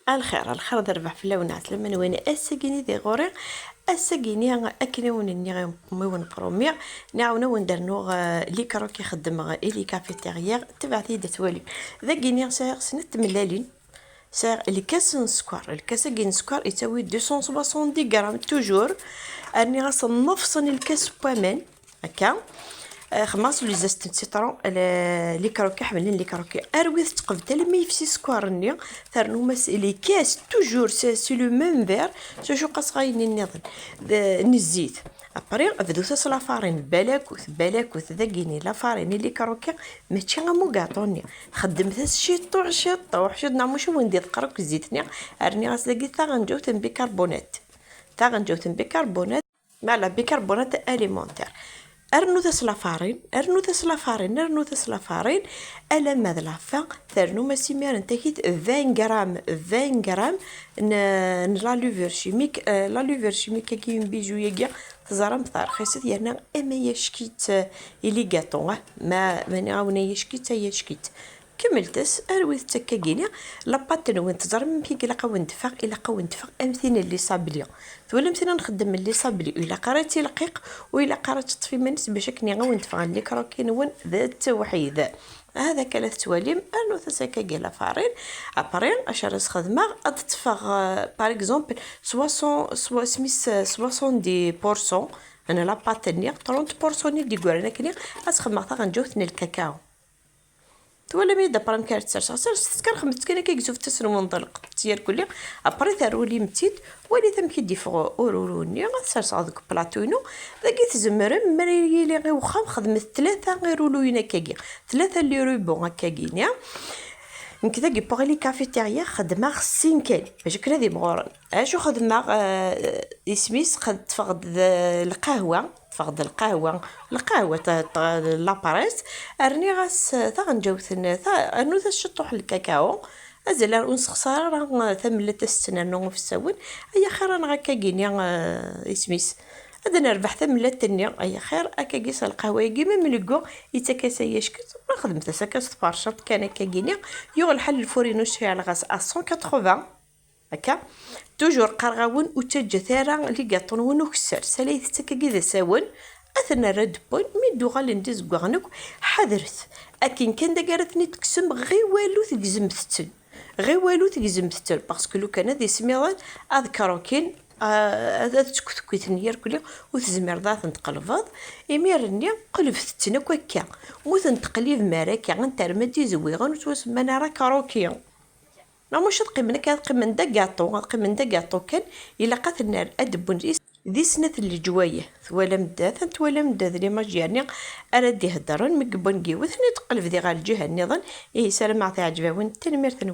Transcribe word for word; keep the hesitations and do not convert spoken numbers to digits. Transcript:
Alxir, alxir d rrbeḥ fell-awen, ɛeslama-nwen. Ass-agi-ni di ɣur-i, ass-agi-ni akken i wen-nniɣ i ummiwen promiɣ, nniɣ-awen ad wen-d-rnuɣ, eh, les croquis i xeddmeɣ i les cafétérias, tebɛet-iyi-d ad twalim. Dagi-ni sɛiɣ snat tmellalin, sɛiɣ lkas n sskeṛ, lkas-agi n sskeṛ yettawi deux cent soixante-dix grammes toujours, rniɣ-as nnefṣ n lkas n waman, Akka. Eh, xemmas le zeste n citron, le, les croquis, ḥemmlen les croquis. Arwit ttqebtal ma yefsi sskeṛ-nni, ternum-as les caisses, toujours, c'est, c'est le même verre, s acu qas ɣayen nniḍen. D, n zzit. Après, bdut-as la farine, balakut, balakut, dagini, la farine, les croquis, mačči am ugaṭu-nni. Xeddmet-as ciṭuḥ, ciṭuḥ, ciṭuḥ, neɣ muc wen-d-iḍeqqer akk zzit-nni, rniɣ-as dagi taɣenǧawt n bicarbonate. Taɣenǧawt n bicarbonate. Ma la bicarbonate alimentaire. Rnut-as la farine, rnut-as la farine, rnut-as la farine, alamma d la fin, ternum-as imir n takit vingt grammes, vingt grammes n, n la levure chimique, eh, la levure chimique-agi, n bijou-agi, teẓram-t rxiset, yerna ama yack-itt, eh, i les gâteaux, eh, ma, ma nniɣ-awen yack-itt, yack-itt. Kemmlet-as, arwit-tt akkagini. La pâte-nwen, teẓram amek i ilaq awen-d-teffeɣ? Ilaq awen-d-teffeɣ am tin n les sablés. Twalam tin ara nxeddem n les sablés, ur ilaq ara ad tilqiq, ur ilaq ara ad teṭṭef iman-is, bac akken awen-d-ffɣen les croquis-nwen d ttewḥid. Hada kan la tettwalim, rnut-as akkagi la farine. Après, acu ara s-xedmeɣ? Ad ṭṭfeɣ, euh, par exemple, soixante, swa-, smis, euh, soixante-dix pour cent n la pâte-nni, trente pour cent-nni d-yeggran akkenni, ad s-xedmeɣ taɣenǧawt n lkakao. Twalam-iyi-d après amek ara tt-serseɣ? Serset-tt kan, xedmet-tt kan akka deg isuftas-nwen, ḍelqet-tt yerkulli, après terrulim-tt-id, walit amek i d-yeffeɣ ururu-nni, ad t-serseɣ deg plateau-inu. Dagi tzemrem, mi ara yili i wexxam, xedmet tlata iruluyen akkagi, tlata n les rubans akkagi-nni. Nekk dagi pour les cafétérias xedmeɣ sin kan, bac akken ad imɣuren. Acu xedmeɣ, eh, isem-is, xed-, ṭṭfeɣ-d d lqahwa, ṭṭfeɣ-d lqahwa, lqahwa ta-, ta-, la presse, rniɣ-as taɣenǧawt n, ta-, rnut-as ciṭṭuḥ n lkakao, azal ar ur nessexṣar ara, eh, tamellalt ad s-tt-nernu ufessawen, ay axir-aneɣ akkagini, eh, isem-is. Ad nerbeḥ tamellalt-nni, ay axir, akkagi s lqahwa-agi, même leggu, yettak-as ayack-itt, ma xedmet-as akka s tferciḍt kan akkagini, yuɣ lḥal lfur-inu ceɛleɣ-as à cent quatre-vingts, Akka. Toujours qqareɣ-awen, ur ttaǧǧat ara les gâteaux-nwen ukessar. Salayet-tt akkagi d asawen, ad ten-nerr ad wwen, mi d-uɣalen d izeggaɣen akk, ḥadret. Akken kan dagi ara ten-id-tekksem, ɣiwalut gezmet-ten. Ɣiwalut gezmet-ten, parce que lukan ad ismiḍen, ad croquin, ah, ad, ad ttektekkiten yerkuli, ur tezmireḍ ad ten-tqelbeḍ. Imir-nni, qelbet-ten akk akka. Ma ur ten-teqlibem ara akka, ad ten-terrem d izewwiɣen, ur ttwasemman ara croquis. Neɣ mačči ad qqimen akka, ad qqimen d agaṭu, ad qqimen d agaṭu kan, ilaq ad ten-nerr ad wwen di, di snat n leǧwayeh. Twalam-d, atan twalam-d d l'image yerni ara d-iheddren, mi yewwen deg yiwet, ad teqleb di ɣer lǧiha nniḍen. Ihi, ssarameɣ teɛǧeb-awen, tanemmirt-nwen.